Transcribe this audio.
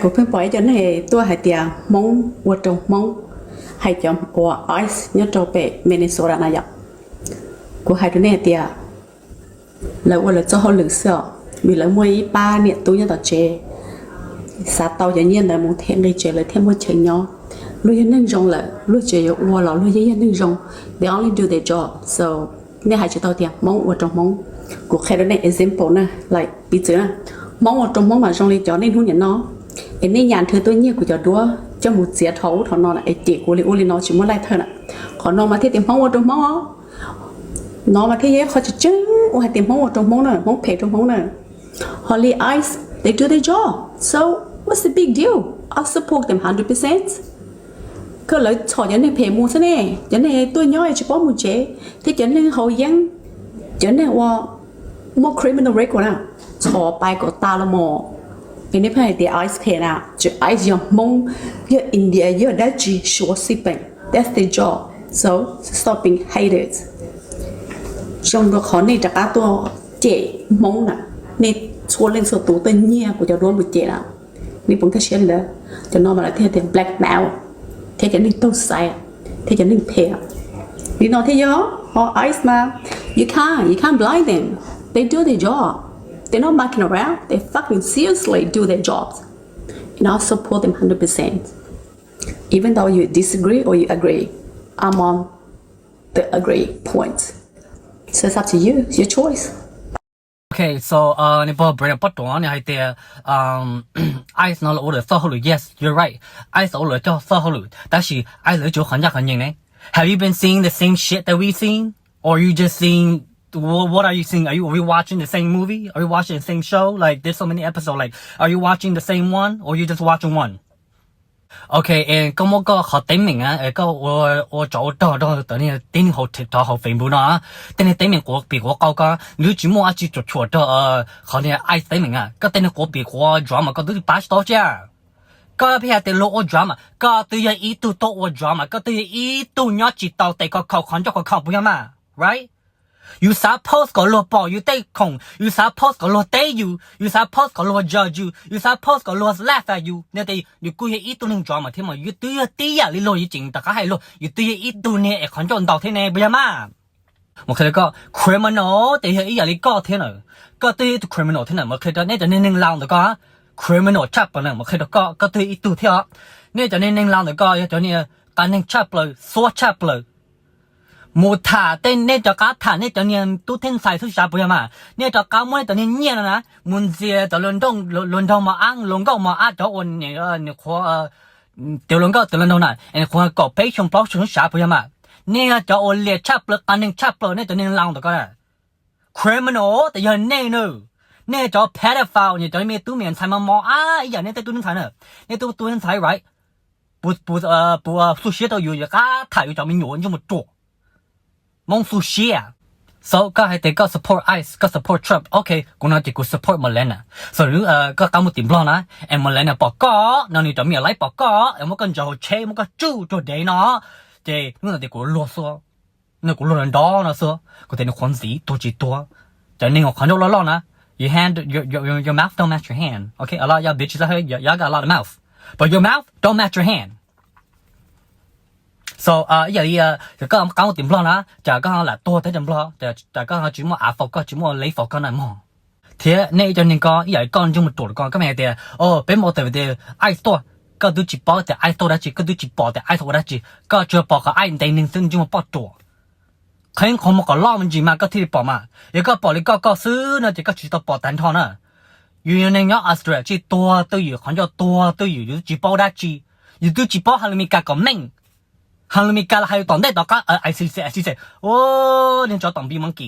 Kuv pheej pom ib co neeg tuaj hais tias Hmoob ua rau Hmoob, hais cov uas ice nyob rau pem Minnesota no yom. Kuv hais rau nej hais tias lawv ua lawv txoj hauj lwm xwb os, vim lawv muaj ib pab niam tub nyob tom tsev, xav tau cov nyiaj ntawd mus them nqi tsev lawv thiaj muaj chaw nyob. Luag yog neeg zoo lawm luag tsev yuav ua los luag yeej yog neeg zoo. They only do their job. So nej hais tsis tau tias Hmoob ua rau Hmoob. Kuv qhia rau nej example na, like piv txwv na, Hmoob ua rau Hmoob mas zoo li cov niaj hnub nim no, es nej nyas nrhw tuaj nyiag kuv cov duab coj mus txiav dhau ub dhau no na, es cem kuv li ub li no tsis muaj laij thawj na. Qhov no mas thiaj tias Hmoob ua rau Hmoob os. No mas thiaj yog ib qho tseem ceeb uas hais tias Hmoob ua rau Hmoob na, Hmoob phem rau Hmoob na. Ho li ice, they do their job, so what's the big deal? I support them hundred percent. Koj lawv txhom cov neeg phem mus xwb ne, cov neeg tuaj nyob tsis paub mus tsev thiab cov neeg haus yeeb, cov neeg uas muaj criminal record na, txhom pais kom tas los mus. Es nej pheej hais tias ice phem na, tsis, ice yog Hmoob, yog India, yog dab tsi suav xij peem, that's their job. So stop being haters. Zoo rau qhov nej rov qab tuaj cem Hmoob na, nej txhua leej txhua tus tuaj nyiag kuv cov duab mus cem na. Nej puas nkag siab li ntawd? Cov no mas lawv thiaj tias blackmail thiab cov neeg taug xaiv thiab cov neeg phem. Li no thiaj yog, ho ice mas, you can't, you can't blind them. They do their job. They're not mucking around. They fucking seriously do their jobs. And I support them hundred percent. Even though you disagree or you agree, I'm on the agree point. So it's up to you, it's your choice. Okay, so nws pog Brandon Pob Tuam nws hais tias ice no los ua lawv txoj hauj lwm. Yes, you're right. Ice los ua lawv txoj hauj lwm tab sis ice lawv tsuas qhov ncaj qhov nyeem ne. Have you been seeing the same shit that we seen? Or you just seeing, what are you seeing? Are you rewatching the same movie? Are you watching the same show? Like, there's so many episodes. Like, are you watching the same one or you just watching one? Okay, koj muab koj qhov teeb meem, koj ua tsov ua rog rau tej neeg hauv, rau hauv Facebook no, tej neeg teeb meem quav pim quav qau koj, nws tsis muaj dab tsi tshuam tshuam rau qhov niag ice teeb meem. Koj tej neeg quav pim quav drama koj twb pab tsis tau tsiaj. Koj pheej hais tias luag ua drama, koj twb yog ib tug tuaj ua drama, koj twb yog ib tug nyob tsis tau tes kho khaum qhov ncauj kho khaum puas yog mas, right? Yus xav post kom luag pom yus tej khoom, yus xav post kom luag teb yus, yus xav post kom luag judge yus, yus xav post kom luag laugh at yus. Nws tias yus kuj yog ib tug neeg drama thiab mas, yus twb yog tib yam li luag, yus tseem rov qab hais luag yus twb yog ib tug niag es qhov ncauj ntau thiab ne puas yog mas? Mus qhia rau koj, criminal ces yog ib yam li koj thiab na. Koj twb yog ib tug criminal thiab na. Mus qhia rau nej cov neeg neeg laus ntawm koj, criminal tshaj plaws na. Mus qhia rau koj, koj twb yog ib tug thiab os. Nej cov neeg neeg laus ntawm koj yog cov niag qa neeg tshaj plaws, xuab tshaj plaws. Mus tham tej, nej rov qab tham nej cov niag tub thiab ntxhais xwb sav puas yog mas? Nej rov qab muab nej cov niag nyiaj no na mus ntxias cov luag nraug mos ab, luag nkauj mos ab, cov uas nws qhuav, cov luag nkauj cov luag nraug na, nws qhuav kaum peb xyoo plaub xyoo xwb sav puas yog mas? Nej yog cov uas liam tshaj plaws, qa neeg tshaj plaws, nej cov neeg laus ntawm koj na. Criminal ces yog nej na. Nej cov pedophile, nej cov me tub me ntxhais mos mos ab ib yam nej tej tub ntxhais na. Nej tub tub ntxhais right, puas xu siab rau yus, yus qab tham yus cov me nyuam ntsej muag ruam. Hmoob xu siab. So koj hais tias koj support ice, koj support Trump, okay, kuv no ces kuv support Melania. So koj qab mus tim Nplog na, es Melania pom koj no, nws cov me nyuam laib pom koj es muab koj ntsaws hauv tsheb, muab koj tsuj rau dev no, ces hnub no tias kuv luag xwb, no kuv luag nrov no xwb, kuv tias nws qhuav ntxiv tuag tsis tuag. Cov neeg uas qhov ncauj loj loj na, you hand, your, your, your mouth don't match your hand. Okay, a lot of y'all bitches out here, y'all got a lot of mouth, but your mouth don't match your hand. So ib yam li koj qab mus tim Nplog na, cas koj lam tuag teb chaws Nplog, cas koj tsis muaj av faus koj, tsis muaj lev faus koj na mog. Thiab nej ib co neeg ko ib yam li koj ntsej muag ruam koj, koj me hais tias, o, peb mus tias ice tuaj, koj twb tsis paub tias ice tuaj dab tsi, koj twb tsis pom tias ice ua dab tsi, koj tsuas pom qhov ice ntes neeg xwb, ntsej muag poj ruam. Qhov qhov muag kom loj me ntsis mas koj thiaj li pom mas, yog koj pom li koj koj xwb no ces koj tsis tau pom tag nrho na. Yus yog neeg nyob Australia tsis tuag twj ywm, qhov ncauj tuag twj ywm, yus twb tsis paub dab tsi, yus twb tsis paub hais lus Meskas kom meej. Hais lus Meskas los hais lus tom ntej tom qab, I see, I see, I see. Neeg tsov tom npi monkey.